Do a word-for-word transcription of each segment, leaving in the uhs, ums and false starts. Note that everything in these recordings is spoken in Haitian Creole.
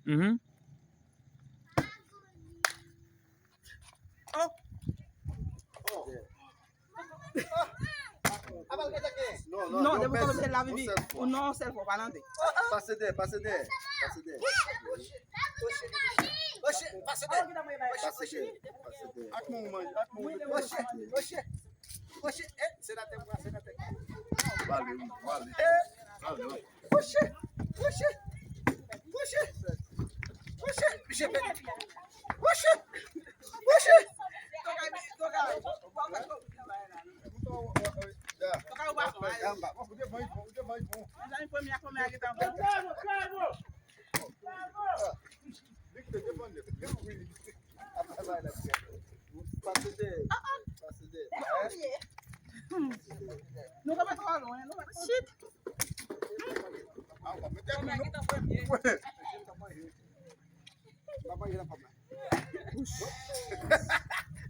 Mhm. Non, depi w kòmanse lavi, non, yon sèl fwa, pa nan de. Pase dèyè, pase dèyè, pase dèyè. Pase dèyè, pase dèyè. Ak men w manje, ak men w manje. Pale, pale. Pale. Kouche! Kouche! Kouche! Kouche! Misye pèdi. Kouche! Kouche! Pase dèyè. Pase dèyè. Nou pa twò lwen, nou pa twò lwen. Shit.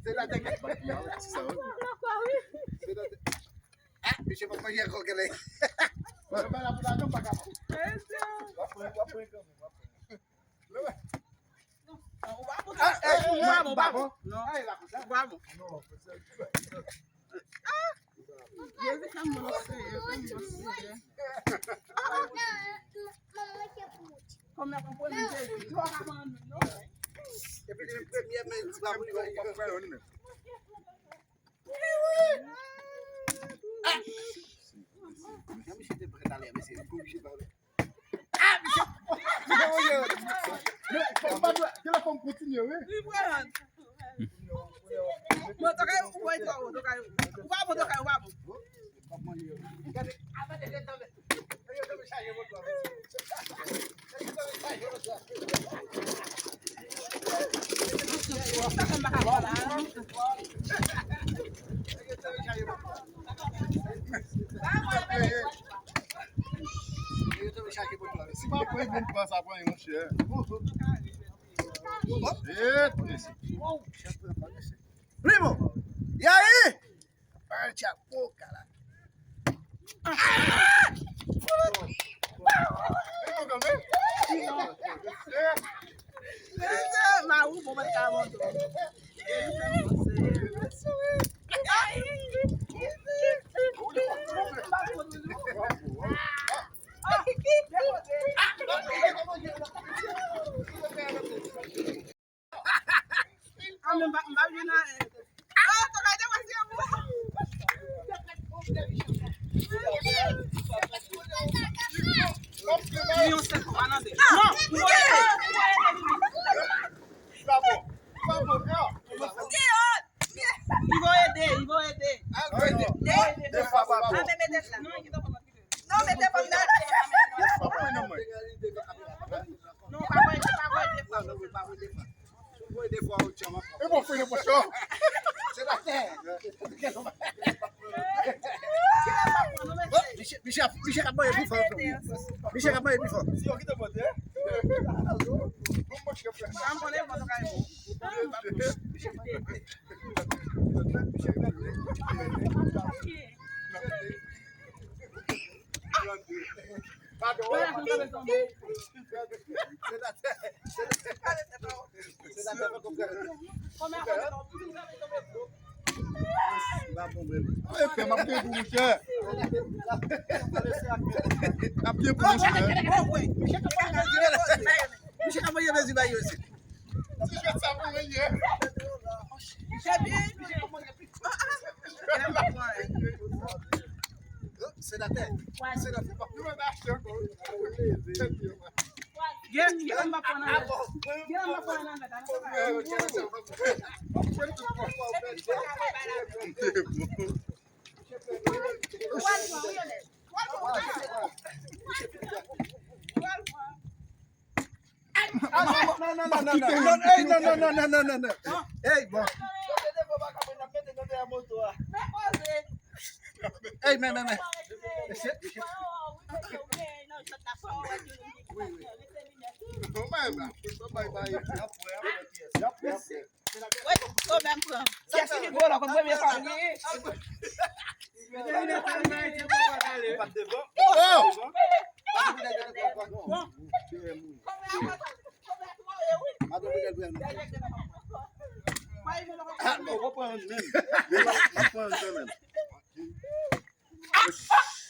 Se la tèt. Se la tèt. Ah, misye pa manje ankò kèlè. Mwen pa la pou la non, pa kapab. W ap pran, w ap pran kanmenm, w ap pran. Ou pa bon, ou pa bon, ou pa bon. Non. Ou pa bon. Jezi fè m bon, Seyè, fè m bon, Seyè. Kòm nan konprann Jezi, li pa ka pran nou, non. Epi li menm premye, men li pa pou li. Jan misye te prè talè, mesye, li oblije pale. Ah, misye! Misye, oye, oye. Men, fòk pa dwe, gen lè fòk m kontinye, wi. Li pran. Bon, tokay, ou pa bon, tokay, ou pa bon, tokay, ou pa bon. Gade, atande, gade, tande. Gade, tande, chaje moto a, mesye. Si pa pran, vin pran sa, pran, monchè. Shit, mesye. Primo! E aí? Parte a boca lá. A men m pa, m pa vin a. Ah, tokay te pase yon bon. Li yon sèl fwa, pa nan de. Non, li vo ede, li vo ede. De fwa pa bon. Non, mete fanm nan. Non, pa voye, pa voye de fwa. E bon, fè yon pòch. Se la tè. Bon, misye, misye, misye ka voye pi fò. Misye ka voye pi fò. Si yo kite pote. Bon, mwen, frè. Sa m konnen, bon, nou ka bon. Epe m ap gen pou mouche. Ap gen pou mouche. Misye ka voye mezi bay yo isi. Ti jwèt sa pou mwen ye. Senatè. Senatè. Gen, gen m pa pran nan. Gen m pa pran nan. Ah, non, non, non, non, non, non, non, non, non, non, non, non, non, non, non, non. Ey, bon. Ey, men, men, men. Mesye, mesye. Wi, wi. Bon, bay, bay. Bay, bay. Wè, pwoblèm pran. Kiyès ki pi gwo la, kòm premye fwa, wi. Oh! Bon. Ah, non, w ap pran menm. Yo, m ap pran kanmenm.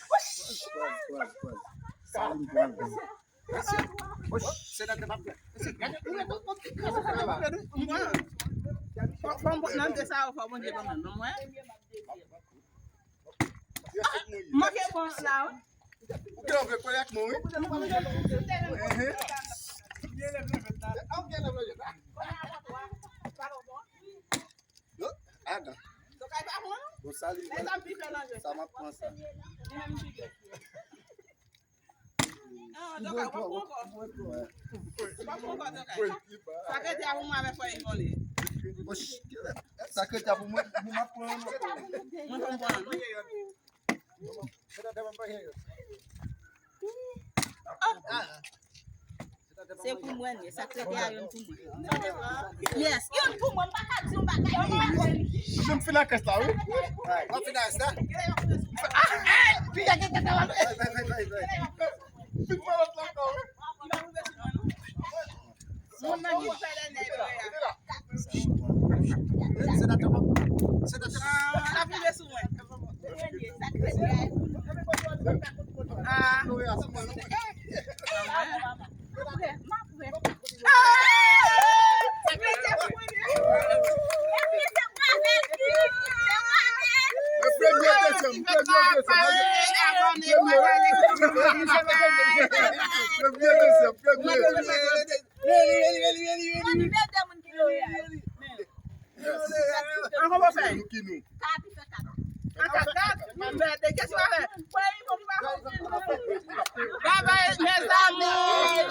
Pòz, pòz, pòz, pòz. Sa vin pran. Fò m bòt nan de sa yo, fò Bondye ban mwen, non, mwen. Manke bon la, wi. Ou gen anvle kole ak mwen, wi. Ehe. Yo, aga. Bon, sa li, sa m ap pran sa. Ah, Doka, w ap pran ankò. W ap pran ankò, Doka. Sa k rete a pou mwen avèk fòy vole. Sa k rete a pou mwen, pou m ap pran ankò. Mwen konn pran, non? Se pou mwen, sa k rete a youn pou mwen. Yes, youn pou mwen, m pa ka di yon bagay. Mwen fin ak rès la, wi. Mwen fin ak rès la. Piga gen tèt la. Fin malòt la ankò, wi. Moun nan ki fè lè nèg yo ya. Se dat la. Se dat la. Sa vin sou mwen. Ah. Premye, dezyèm, premye, dezyèm. Premye, dezyèm, premye. Ankò, bon, fè. Nou ki nou. Bye bye, mes amours.